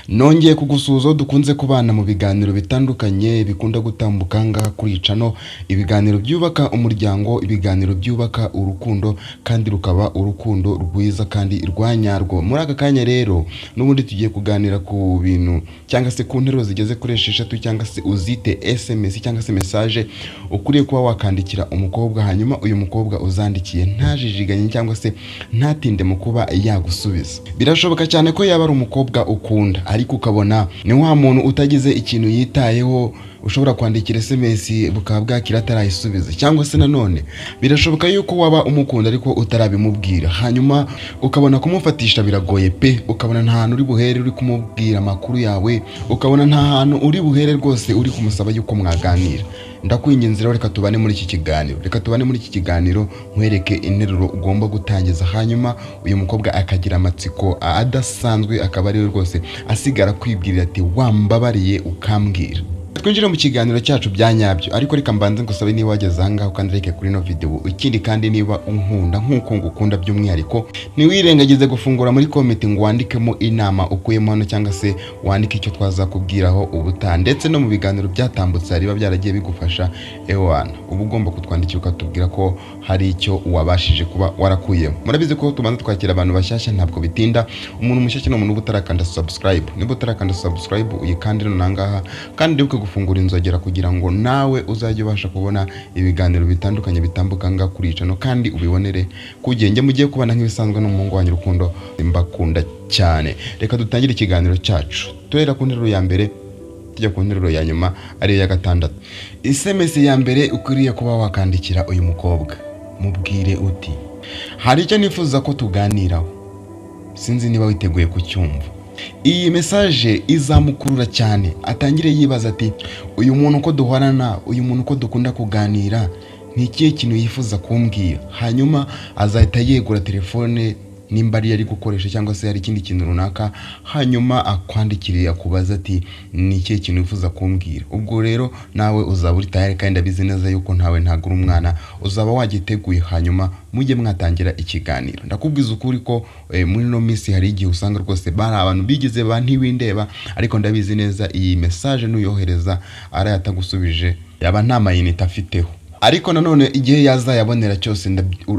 Nongeye kugusuhuza aho dukunze kubana mu biganiro bitandukanye bikunda gutambuka ngaha kuri iyi channel, ibiganiro byubaka umuryango, ibiganiro byubaka urukundo kandi rukaba urukundo rwiza kandi rwa nyarwo. Muri aka kanya rero n'ubundi tugiye kuganira ku bintu cyangwa se ku nteruro zigeze kuri 6 cyangwa se uzite SMS cyangwa se message ukwiriye kuba wakandikira umukobwa, hanyuma uyu mukobwa uzandikiye ntajijiganye cyangwa se ntatinde mu kuba yagusubiza. Birashoboka cyane ko yaba ari umukobwa ukunda, ariko ukabona ni wa muntu utagize ikintu yitayeho, ushobora kwandikira SMS bukaba bwakira atarayisubiza. Cyangwa se nanone birashoboka yuko waba umukunda ariko utarabimubwira, hanyuma ukabona kumufatisha biragoye pe, ukabona nta hantu uri buhere uri kumubwira amakuru yawe, ukabona nta hantu uri buhere rwose uri kumusaba yuko mwaganira. Ndakwinginze rero, reka tubane muri iki kiganiro, reka tubane muri iki kiganiro nkwereke interuro ugomba gutangiza, hanyuma uyu mukobwa akagira amatsiko adasanzwe, akaba ariwe rwose asigara kwibwirira ati: "Wambabariye ukambwira." Twinjire mu kiganiro cyacu bya nyabyo, ariko reka mbanze ngusabe, niba wageze aha ngaha kandi like kuri ino video. Ikindi kandi, niba unkunda nk'uko ngukunda by'umwihariko, ntiwirengagize gufungura muri comment ngo wandikemo inama ukuyemo hano, cyangwa se wandike icyo twazakubwiraho ubutaha, ndetse no mu biganiro byatambutse hari biba byaragiye bigufasha. Ewana, uba ugomba kutwandikira ukatubwira ko hari icyo wabashije kuba warakuyemo. Murabizi ko tubanza twakira abantu bashyashya, ntabwo bitinda. Umuntu mushyashya ni umuntu uba utarakanda subscribe. Niba utarakanda subscribe, uyikandire nonaha ngaha, kandi wibuke gufungura inzogera kugira ngo nawe uzajye ubasha kubona ibiganiro bitandukanye bitambuka ngaha kuri iyi channel kandi ubibonere ku gihe. Njye mugiye kubana nk'ibisanzwe n'umuhungu wanyu Rukundo, mbakunda cyane. Reka dutangire ikiganiro cyacu, tuhera ku nteruro ya mbere tujya ku nteruro ya nyuma, ariyo ya gatandatu. SMS ya mbere ukwiriye kuba wakandikira uyu mukobwa, mubwire uti: "Hari icyo nifuza ko tuganiraho, sinzi niba witeguye kucyumva." Iyi message izamukurura cyane, atangire yibaza ati: "Uyu muntu uko duhorana, uyu muntu uko dukunda kuganira, ni ikihe kintu yifuza kumbwira?" Hanyuma azahita yegura telefone nimba ariyo ari gukoresha cyangwa se hari ikindi kintu runaka, hanyuma akwandikire akubaza ati: "Ni ikihe kintu wifuza kumbwira?" Ubwo rero nawe uzaba uri tayari, kandi ndabizi neza yuko ntawe ntagura umwana, uzaba wagiteguye, hanyuma mujye mwatangira ikiganiro. Ndakubwiza ukuri ko muri ino minsi hari igihe usanga rwose bari abantu bigize ba ntiwindeba, ariko ndabizi neza iyi message nuyohereza arayatagusubije yaba nta mayinite afiteho. Ariko nanone igihe yazayabonera cyose,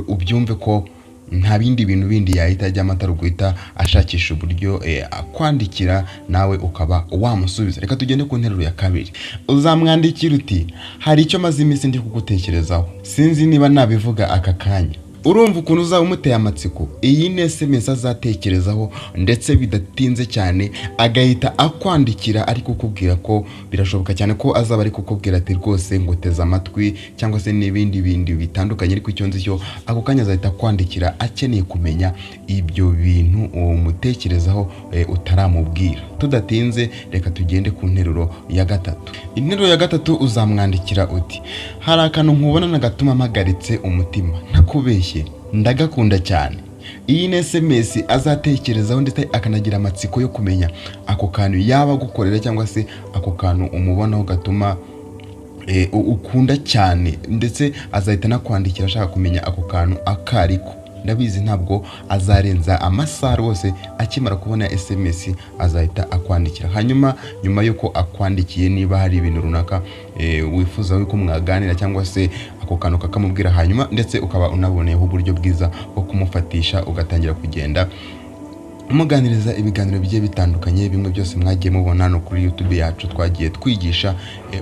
ubyumve ko nta bindi bintu bindi yahita ajyamo atari uguhita ashakisha uburyo akwandikira, nawe ukaba wamusubiza. Reka tugende ku nteruro ya kabiri. Uzamwandikira uti: "Hari icyo maze iminsi ndi kugutekerezaho, sinzi niba nabivuga aka kanya." Urumva ukuntu uzaba umuteye amatsiko? Iyi ni SMS azatekerezaho, ndetse bidatinze cyane agahita akwandikira ari kukubwira ko birashoboka cyane ko azaba ari kukubwira ati: "Rwose nguteze amatwi," cyangwa se n'ibindi bindi bitandukanye. Ariko icyo nzi cyo, ako kanya azahita akwandikira akeneye kumenya ibyo bintu umutekerezaho utaramubwira. Tudatinze, reka tugende ku nteruro ya gatatu. Interuro ya gatatu, uzamwandikira uti: "Hari akantu nkubona gatuma mpagaritse umutima, ntakubeshye ndagakunda cyane." Iyi ni SMS azatekerezaho, ndetse akanagira amatsiko yo kumenya ako kantu yaba agukorera cyangwa se ako kantu umubonaho gatuma ukunda cyane, ndetse azahita anakwandikira ashaka kumenya ako kantu akariko. Ndabizi ntabwo azarenza amasaha rwose, akimara kubona SMS azahita akwandikira. Hanyuma nyuma y'uko akwandikiye, niba hari ibintu runaka wifuza yuko mwaganira cyangwa se ako kantu kakamubwira, hanyuma ndetse ukaba unaboneyeho uburyo bwiza bwo kumufatisha, ugatangira kugenda umuganiriza ibiganiro bigiye bitandukanye, bimwe byose mwagiye mubona hano kuri YouTube yacu twagiye twigisha.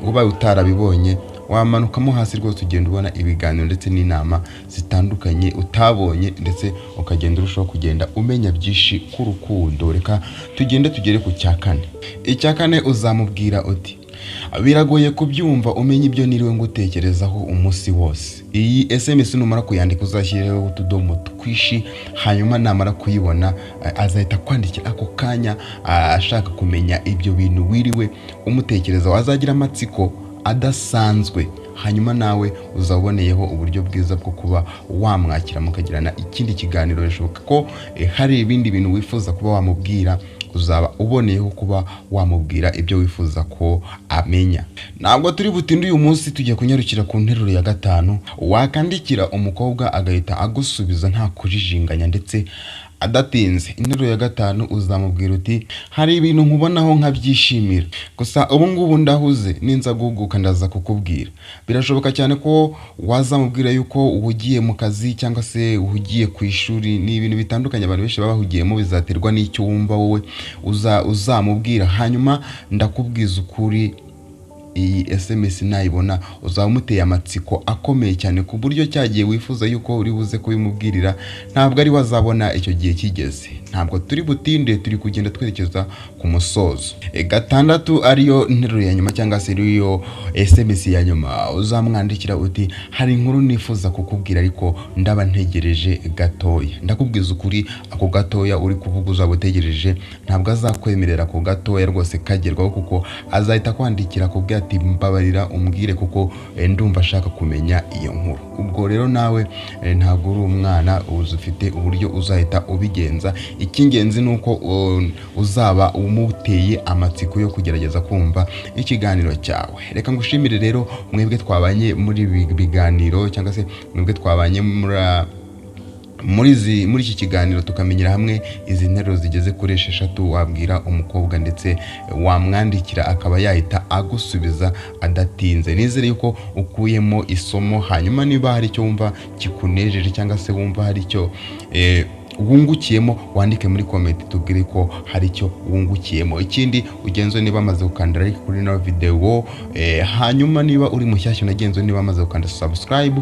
Ubaye utarabibonye, wamanukamo hasi rwose, ugenda ubona ibiganiro ndetse n'inama zitandukanye utabonye, ndetse ukagenda urushaho kugenda umenya byinshi ku rukundo. Reka tugende tugere ku cya kane. Icya kane, uzamubwira uti: "Biragoye kubyumva umenye ibyo niriwe ngutekerezaho umunsi wose." Iyi SMS numara kuyandika uzashyireho utudomo twishi, hanyuma namara kuyibona azahita akwandikira ako kanya, ashaka kumenya ibyo bintu wiriwe umutekerezaho. Azagira amatsiko adasanzwe, hanyuma nawe uzaboneyeho uburyo bwiza bwo kuba wamwakira mukagirana ikindi kiganiro. Bishoboka ko hari ibindi bintu wifuza kuba wamubwira, uzaba uboneyeho kuba wamubwira ibyo wifuza ko amenya. Ntabwo turi butinde uyu munsi, tugiye kunyarukira ku nteruro ya gatanu wakandikira umukobwa agahita agusubiza nta kujijinganya, ndetse Adatinze. Interuro ya gatanu, uzamubwira uti: "Hari ibintu nkubonaho nkabyishimira, gusa ubu ngubu ndahuze, ninza guhuguka ndaza kukubwira." Birashoboka cyane ko wazamubwira yuko uhugiye mu kazi cyangwa se uhugiye ku ishuri. Ni ibintu bitandukanye abantu benshi baba bahugiyemo, bizaterwa n'icyo wumva wowe uzamubwira. Hanyuma ndakubwiza ukuri, iyi SMS nayibona uzaba umuteye amatsiko akomeye cyane, ku buryo cya gihe wifuza yuko uri buze kubimubwirira ntabwo ari wazabona icyo gihe kigeze. Ntabwo turi butinde, turi kugenda twerekeza ku musozo. Gatandatu, ariyo nteruro ya nyuma cyangwa se ariyo SMS ya nyuma, uzamwandikira uti: "Hari inkuru nifuza kukubwira, ariko ndaba ntegereje gatoya." Ndakubwiza ukuri, ako gatoya uri kuvuga uzaba utegereje, ntabwo azakwemerera ako gatoya rwose kagerwaho, kuko azahita akwandikira akubwira ati: "Mbabarira umbwire, kuko ndumva ashaka kumenya iyo nkuru." Ubwo rero nawe ntabwo uri umwana, uzi ufite uburyo uzahita ubigenza. Icy'ingenzi ni uko uzaba umuteye amatsiko yo kugerageza kumva ikiganiro cyawe. Reka ngushimire rero mwebwe twabanye muri ibi biganiro, cyangwa se mwebwe twabanye muri iki kiganiro, tukamenyera hamwe izi nteruro zigeze kuri 6 wabwira umukobwa ndetse wamwandikira akaba yahita agusubiza adatinze. Nizere yuko ukuyemo isomo. Hanyuma niba hari icyo wumva kikunejeje cyangwa se wumva hari icyo wungukiyemo, wandike muri comment tubwire ko hari icyo wungukiyemo. Ikindi, ugenzure niba amaze gukanda like kuri ino video, hanyuma niba uri mushyashya, unagenzure niba amaze gukanda subscribe.